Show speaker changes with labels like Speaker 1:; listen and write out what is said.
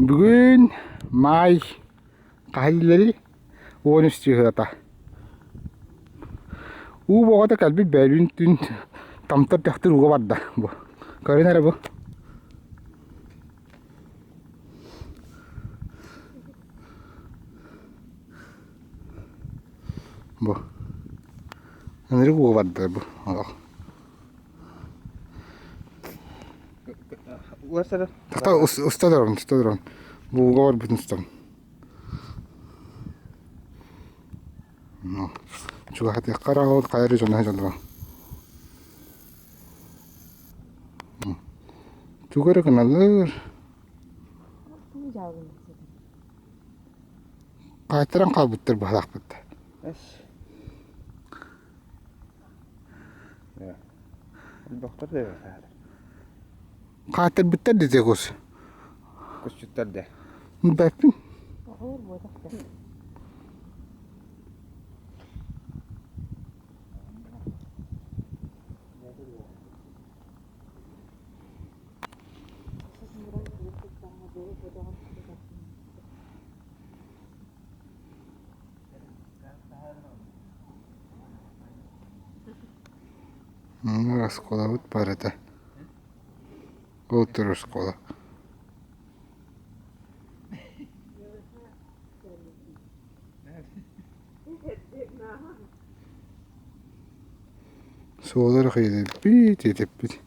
Speaker 1: Бүгүн маай хаһа 13 чыһыата. Уу боҕото кэлбит бөөлүүн түүн тамтар төхтүр ууга барда бу. Көрүн эрэ бу. Бу. Ынырык ууга барда бу олох. Тахта уста турабын, уста турабын. Бу ууга барбытын устабын. Чугаһатыахха эрэ ол хайа эрэ дьоно дьоллоро. Тугу эрэ гыналлар. Хаайтаран хаалбыттар быһалаахпыт.
Speaker 2: Элбэхтэр да эбэтэр.
Speaker 1: Хаайтарбыттар дэтэ кус.
Speaker 2: Кусчуттар да.
Speaker 1: Бэппин.
Speaker 3: Оҕолор буотах да.
Speaker 1: Оскуолабыт барыта. Ол турар оскуола. Суолар хайдаппит, этиппит.